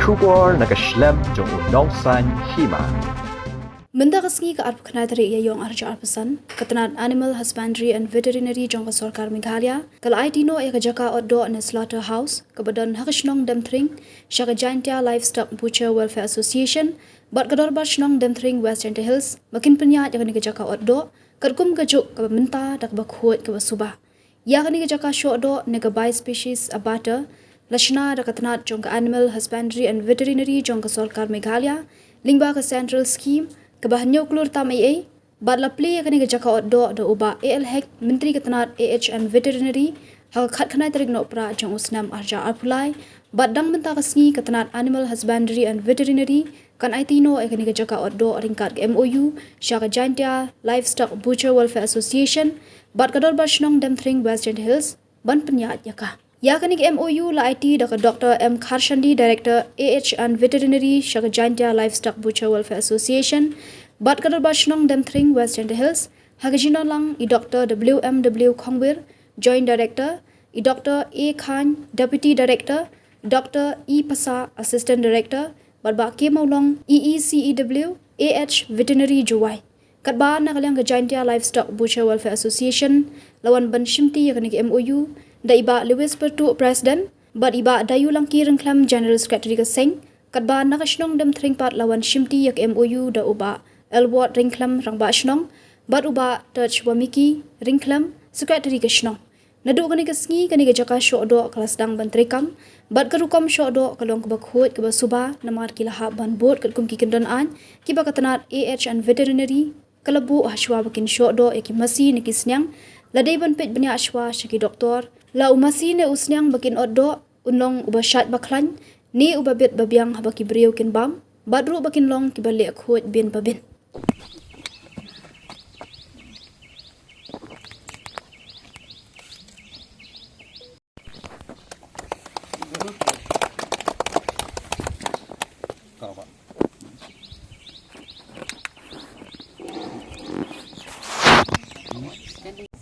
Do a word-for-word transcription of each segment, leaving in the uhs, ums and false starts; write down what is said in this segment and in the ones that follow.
Khubor na ka shlem jong u nongsaiñ hima. Mynta ka sngi ka arphew khyndai tarik Ïaïong arhajar arphew san, ka tnat Animal Husbandry and Veterinary jong ka sorkar Meghalaya ka la aiti noh ïa ka jaka ot doh ne slaughter house kaba don ha ka shnong Demthring sha ka Jaintia Livestock Butcher Welfare Association bad ka dorbar shnong Demthring, West Jaintia Hills, ba kin pynïaid ïa kane ka jaka ot doh katkum ka juk kaba mynta da kaba khuid kaba suba. Ïa kane ka jaka shoh doh ne ka bi-species abattoir la shna da ka tnat jong ka Animal Husbandry and Veterinary jong ka sorkar Meghalaya lyngba ka Central Scheme kaba hynñiew klur tam eiei, bad la plie ïa kane ka jaka ot doh da u Bah A L Hek, Myntri ka tnat A H and Veterinary, ha ka khatkhyndai tarik Nohprah jong u snem arhajar arphew lai, bad dang mynta ka sngi ka tnat Animal Husbandry and Veterinary kan aiti noh ïa kane ka jaka ot doh ryngkat ka M O U sha ka Jaintia Livestock Butcher Welfare Association bad ka dorbar shnong Demthring, West Jaintia Hills, ban pynïaid ïa ka. Ïa kane ka M O U la aiti da ka Doctor M Kharshandi, Director A H and Veterinary sha ka Jaintia Livestock Butcher Welfare Association bad ka dorbar shnong Demthring, West Jaintia Hills, ha ka jingdon lang i Doctor W M W Khongwir, Joint Director, i Doctor A Khan, Deputy Director, Doctor E Pasa, Assistant Director, bad Bah K Mawlong, E E C E W, A H Veterinary, Jowai. Katba na ka liang ka Jaintia Livestock Butcher Welfare Association la wan ban shimti ïa kane ka M O U da i Bah Lewis Pyrtuh, President, bad i Bah Dayu Langki Ryngkhlem, General Secretary ka seng, katba na ka shnong Demthring pat la wan shimti ïa ka M O U da u Bah Elward Ryngkhlem, Rangbah Shnong, bad u Bah Touch Wamiki Ryngkhlem, Secretary ka shnong. Naduh kane ka sngi kane ka jaka shoh doh ka la sdang ban treikam bad ka rukom shoh doh ka long kaba khuid kaba suba namar ki la hap ban bud katkum ki kyndon aiñ kiba ka tnat A H and Veterinary ka la buh ha shuwa ba kin shoh doh ïa ki masi ne ki sniang, la dei ban peit bniah shuwa sha ki doktor la u masi ne u sniang ba kin ot doh un long uba shait ba khlaiñ ne uba bit ba biang haba ki briew kin bam, bad ruh ba kin long kiba leh khuid bin pa bin.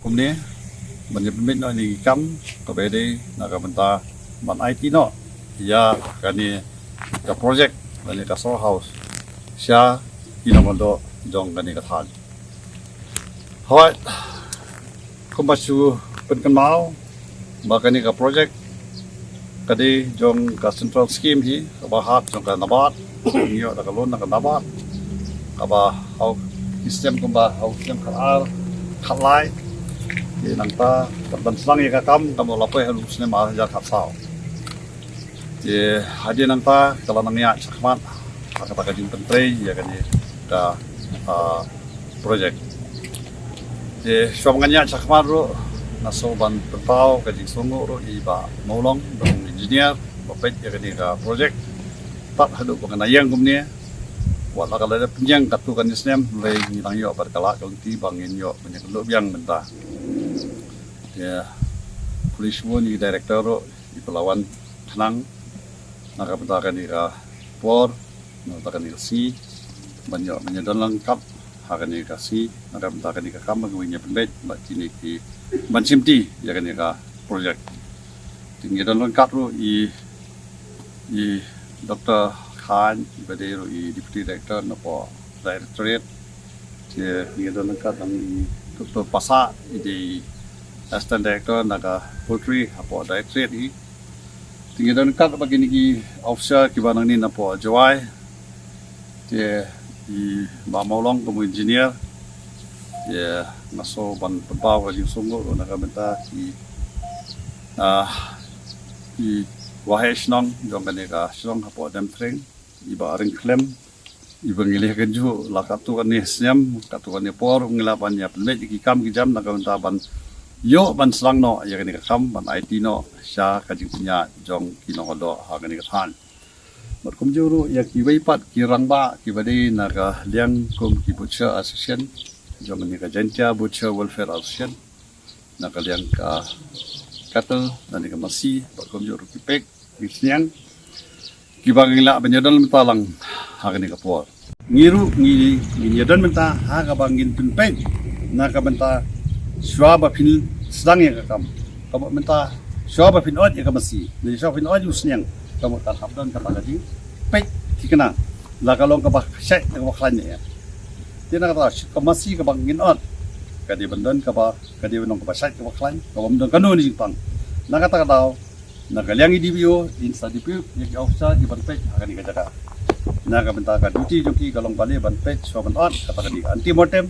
Kumne ban ïa pynbeit noh ïa kane ka kam kaba dei na ka bynta ban aiti noh ïa kane ka project lane ka slaughter house sha ki nongdoh jong kane ka thaiñ. Hooid, kumba shu pynkynmaw ba kane ka project ka dei jong ka Central Scheme hi, kaba hap jong ka NABARD, ngi ïoh da ka loan na ka NABARD, kaba ha u snem kumba ha u snem khatar khatlai. Te nangta ban sdang ïa ka kam, kam la poi ha u snem arhajar khatsaw. Te hadien nangta ka la nang ïaid shakhmat ha kata ka jingpyntrei ïa kane ka, ah, project. Te shuwa ngan ïaid shakhmat ruh nga sngew ban pynpaw ka jingsngewnguh ruh ïa i Bah Mawlong, ba u engineer ba peit ïa kane ka project. Tad haduh ba ngan ïeng kumne, wat la ka la dep pynïeng katto katne snem, hynrei ngi dang ïoh bad ka lad ka lynti ba ngin ïoh ban ïakynduh biang mynta. Te pule shibun ïa i director ruh iba la wan khnang na ka bynta kane ka por, na ka bynta kane ka sngi, ban ïoh ban ïadon ryngkat ha kane ka sngi na ka bynta kane ka kam ba ngi ïa pynbeit bad kine ki ban shimti ïa kane ka project. Te ngi ïadon ryngkat ruh ïa i Doctor Khan, iba dei ruh i Deputy Director na ka Directorate. Te ngi ïadon ryngkat nang i Doctor Pasa, i dei Assistant Director na ka Poultry hapoh Directorate hi. Te ngi ïadon ryngkat bad kine ki officer kiba nangne napoh Jowai. Te i Bah Mawlong kum u engineer. Te nga sngew ban pynpaw ka jingsngewnguh ruh na ka bynta ki, ah, i waheh shnong jong kane ka shnong hapoh Demthring, i Bah Ryngkhlem, iba ngi la ïakynduh la katto katne snem, katto katne por, ngi lah ban ïa pynbeit ïa ki kam ki jam na ka bynta ban ïoh ban sdang noh ïa kane ka kam, ban aiti noh sha ka jingpynïaid jong ki nongdoh ha kane ka thaiñ. Bad kumjuh ruh ïa kiwei pat ki rangbah kiba dei na ka liang kum ki Butcher Association, jong kane ka Jaintia Butcher Welfare Association, na ka liang ka cattle lane ka masi, bad kumjuh ruh ki pig, ki sniang, kiba ngi lah ban ïadon bynta lang ha kane ka por. Ngi ruh ngi, ngi ïadon bynta ha kaba ngin pynpeit na ka bynta shuwa ba phin sdang ïa ka kam. Kaba mynta shuwa ba phin ot ïa ka masi, ne shuwa phin ot ïa u sniang, kaba kan hap don kata ka jing, peit thikna la ka long kaba shait kaba khlaiñ ne. Te na kata ka masi kaba ngin ot ka dei ban don kaba, ka dei ban long kaba shait kaba khlaiñ, kaba ym don kano kano jingpang. Na kata ka daw na ka liang i D P O in sa dei peit ïa ki officer ki ban peit ha kane ka jaka. Na ka bynta ka duty jong ki ka long balei ban peit shuwa ban ot kata ka dei ka anti mortem.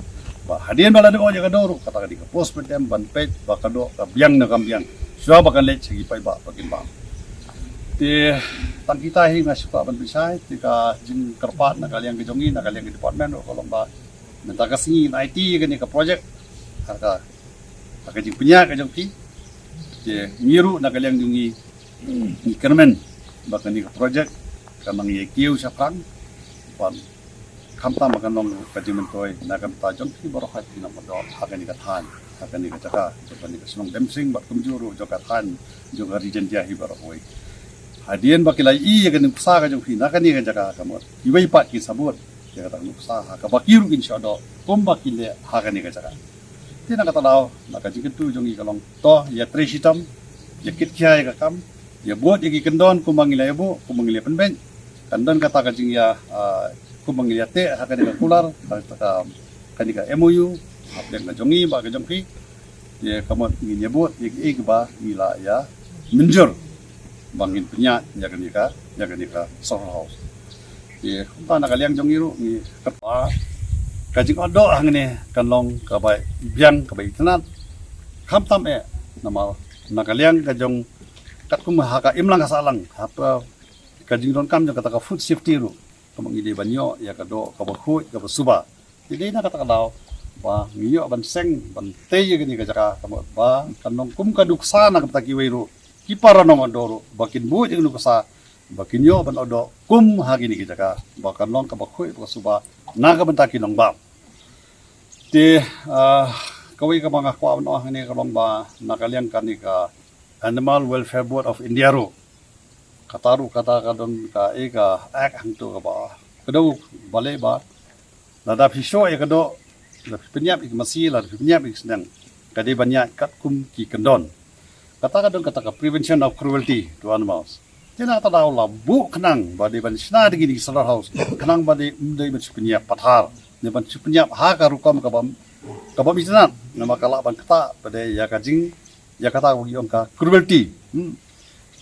Ba hadien ba la dep ot ïa ka doh ruh kata ka dei ka post mortem ban peit ba ka doh ka biang ne kam biang. Shuwa ba kan leit sha ki paidbah ba kin bam. Te tang kita hi nga shu kwah ban pynshai te ka jingkyrpad na ka liang ka jong ngi, na ka liang ka department ruh ka long ba mynta ka sngi ngin aiti ïa kane ka project ha ka, ha ka jingpynïaid ka jong phi. Te ngi ruh na ka liang jong ngi ngi kyrmen ba kane ka project kan nang ïa kiew shaphrang ban khamtam ba kan long ka jingmyntoi na ka bynta jong phi baroh ha ki nongmihkhmat ha kane ka thaiñ, ha kane ka jaka, jong kane ka shnong Demsing bad kumjuh ruh jong ka thaiñ jong ka Region Jaiñtia hi baroh kawei. Hadien ba ki la ïohi ïa ka nuksa ka jong phi na kane ka jaka, ka mut kiwei pat kin sa bud ïa kata ka nuksa ha kaba ki ruh kin shu doh kumba ki leh ha kane ka jaka. Te na kata daw na ka jingkyntu jong ngi ka long to ïa trei shitom, ïa kit khia ïa ka kam, ïa bud ïa ki kyndon kumba ngi la ïa buh, kumba ngi la ïa pynbeit. Kan don kata ka jingïa, ah, kumba ngi la ïa teh ha kane ka kular, ha kata ka, kane ka M O U hapdeng ka jong ngi bad ka jong phi. Te ka mut ngin ïa bud ïa kiei kiba ngi la ïa mynjur ba ngin pynïaid ïa kane ka, ïa kane ka slaughter house. Te kumta na ka liang jong ngi ruh ngi kyrpad ka jingot doh hangne kan long kaba biang kaba itynnad. Khamtam eh namar na ka liang ka jong katkum ha ka imlang ka sahlang ha ka jingdonkam jong kata ka food safety ruh, ka mut ngi dei ban ïoh ïa ka doh kaba khuid kaba suba. Te dei na kata ka daw ba ngi ïoh ban seng ban tei ïa kane ka jaka, ka mut ba kan long kum ka nuksa na ka bynta kiwei ruh ki para nongot doh ruh ba kin buh ïa ka nuksa ba kin ïoh ban ot doh kum ha kine ki jaka ba kan long kaba khuid ba suba na ka bynta ki nongbam. Te, ah, kawei kaba nga kwah ban ong hangne ka long ba na ka liang kane ka Animal Welfare Board of India ruh, kata ruh kata ka don ka, eh, ka act hangto kaba kdew, balei ba lada phi shoh ïa ka doh, lada phi pynïap ïa ka masi, lada phi pynïap ïa ka sniang, ka dei ban ïaid katkum ki kyndon. Kata ka don kata ka prevention of cruelty to animals. Te na kata daw la buh khnang ba dei ban shna da kine ki slaughter house, khnang ba dei, ym dei ban shu pynïap pathar ne ban shu pynïap ha ka rukom kaba, kaba ym itynnad, namar ka lah ban ktah pat de ïa ka jing, ïa kata kaba ngi ong ka cruelty. Hmm.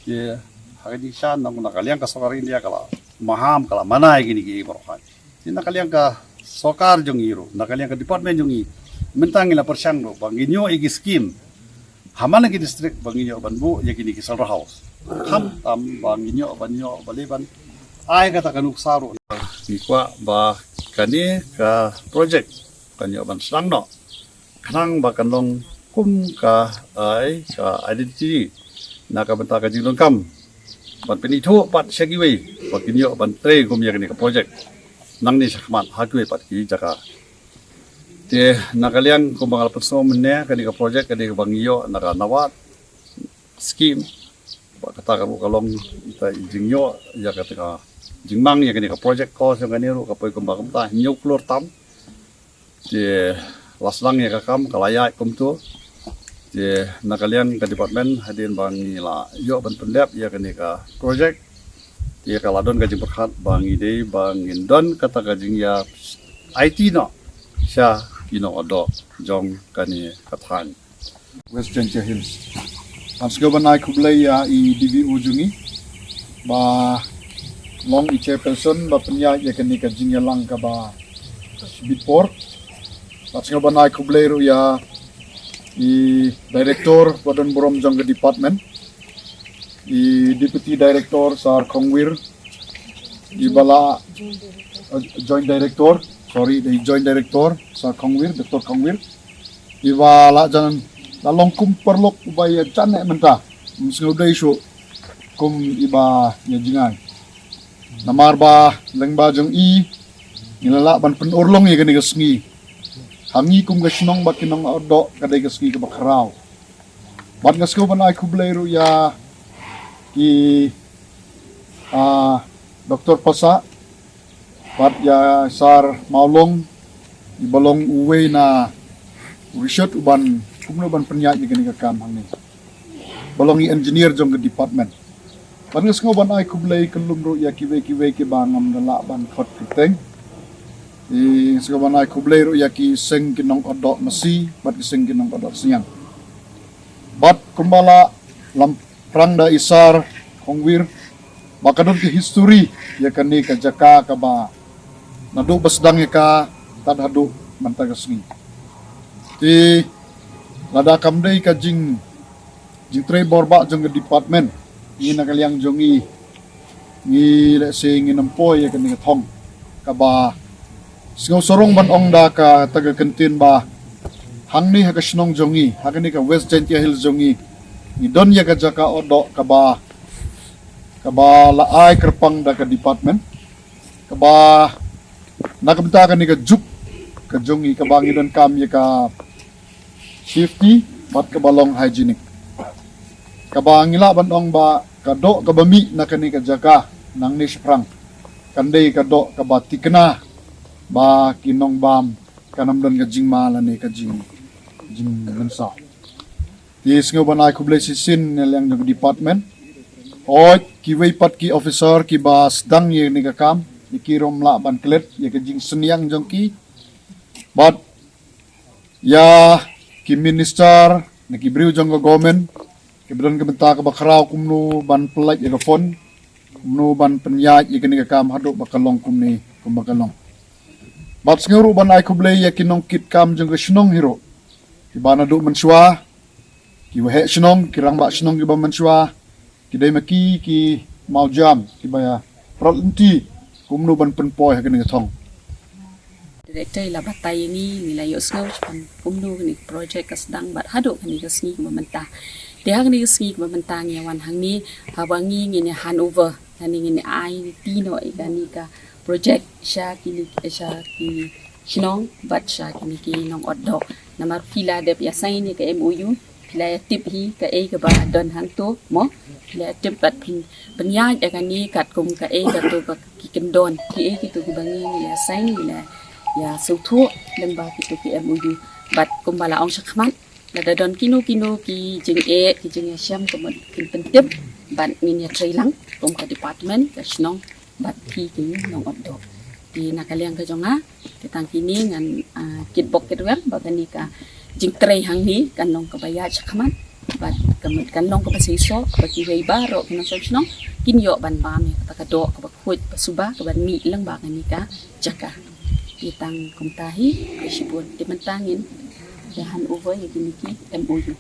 Te ha ka jingshisha na ka liang ka sorkar India ka la maham, ka la mana ïa kine kiei baroh. Te na ka liang ka sorkar jong ngi ruh, na ka liang ka department jong ngi, mynta ngi la pyrshang ruh ba ngin ïoh ïa ki scheme ha man la ki district ba ngin ïoh ban buh ïa kine ki slaughter house. Khamtam ba ngin ïoh ban ïoh balei ban ai kata ka nuksa ruh. Ngi kwah ba kane ka project kan ïoh ban sdang noh khnang ba kan long kum ka, ai, ka identity na ka bynta ka jingdonkam ban pynithuh pat sha kiwei ba kin ïoh ban trei kum ïa kane ka project nangne shakhmat ha kiwei pat ki jaka. Te na ka liang kumba nga la pynsngew mynne, kane ka project ka dei kaba ngi ïoh na ka NABARD scheme. Ba kata ka ruh ka long ita i jingïoh ïa kata ka jingmang ïa kane ka project cost jong kane ruh ka poi kumba kumta hynñiew klur tam. Te la sdang ïa ka kam, ka la ïaid kumto. Te na ka liang ka department hadien ba ngi la ïoh ban pyndep ïa kane ka project, te ka la don ka jingpyrkhat ba ngi dei ba ngin don kata ka jingïa aiti noh sha ki nongot doh jong kane ka thaiñ West Jaintia Hills. Ngan sngewbha ban ai khublei ïa i D V O jong ngi ba long i chairperson ba pynïaid ïa kane ka jingïalang kaba shibit por. Ngan sngewbha ban ai khublei ruh ïa i director ba don burom jong ka department, i deputy director Sir Khongwir, i ba la, eh, joint director, sorry, i joint director Sir Khongwir, Doctor Khongwir, i ba la jan, la long kum paralok uba ïa jan eh mynta, ym sngewdei shuh kum i ba ïa jngai. Namar ba lyngba jong i ngi la lah ban pynurlong ïa kane ka sngi. Ha ngi kum ka shnong bad ki nongot doh ka dei ka sngi kaba khraw. Bad nga sngewbha ban ai khublei ruh ïa i, ah, Doctor Passah bad ïa Sir Mawlong, i ba long uwei na u rishot uban kumno ban pynïaid ïa kane ka kam hangne. Ba long i engineer jong ka department. Bad nga sngew ban ai khublei kyllum ruh ïa kiwei kiwei kiba ngam da lah ban khot kyrteng. Nga sngew ban ai khublei ruh ïa ki seng ki nongotdoh masi bad ki seng ki nongotdoh synñiang. Bad kumba la lam pyrshang da i Sir Hongwir ba ka don ki history ïa kane ka jaka kaba naduh ba sdang ïa ka tad haduh mynta ka sngi. Te lada kam dei ka jing jingtrei bor bah jong ka department, ngi na ka liang jong ngi, ngi lehse ngin ym poi ïa kane ka thong kaba sngew sarong ban ong da kata ka kyntien ba hangne ha ka shnong jong ngi, ha kane ka West Jaintia Hills jong ngi, ngi don ïa ka jaka otdoh kaba kaba la ai kyrpang da ka department, kaba na ka bynta kane ka juk ka jong ngi kaba ngi donkam ïa ka safety bad kaba long hygienic. Kaba ngi lah ban ong ba ka doh kaba mih na kane ka jaka nangne shaphrang kan dei ka doh kaba thikna ba ki nongbam kan ym don ka jingma lane ka jing jingmynsaw. Te sngew ban ai khublei shisien na liang jong ka department. Hooid, kiwei pat ki officer kiba sdang ïa kane ka kam, ïa ki ruh ym lah ban klet ïa ka jingsynñiang jong ki. Bad ïa ki minister na ki briew jong ka government kiba don ka bynta kaba khraw kumno ban pynlait ïa ka fund, kumno ban pynïaid ïa kane ka kam haduh ba ka long kumne kumba ka long. Bad sngew ruh ban ai khublei ïa ki nongkitkam jong ka shnong hi ruh kiba naduh mynshuwa, ki waheh shnong, ki rangbah shnong kiba mynshuwa, ki dei ma ki ki mawjam kiba ïa prot lynti kumno ban pynpoi ha kane ka thong. Director i la batai ïa ngi, ngi la ïohsngew shaphang kumno kane ka project ka sdang bad haduh kane ka sngi kaba mynta. Te ha kane ka sngi kaba mynta ngi ïa wan hangne haba ngi ngin ïa hand over lane ngin ïa ai ti noh ïa kane ka project sha kine, sha ki shnong bad sha kine ki nongot doh. Namar phi la dep ïa sign ïa ka M O U, phi la ïa tip hi kaei kaba don hangto mo, phi la ïa tip bad phin pynïaid ïa kane katkum kaei kato ka ki kyndon, kiei kito kiba ngi ngi la sign, ngi la ïa sngewthuh lyngba kito ki M O U. Bad kumba la ong shakhmat, lada don kino kino ki jingeh ki jingïashem kumno kin pyntip bad ngin ïa trei lang kum ka department, ka shnong bad ki ki nongot doh. Te na ka liang ka jong nga, te tang kine ngan, ah, kitbok kitweng ba kane ka jingtrei hangne kan long kaba ïaid shakhmat bad kan, kan long kaba seisoh ba kiwei baroh ki nongshong shnong kin ïoh ban bam ïa kata ka doh kaba khuid ba suba kaba mih lyngba kane ka jaka. Te tang kumta hi, khublei shibun. Te mynta ngin ïa hand over ïa kine ki M O U.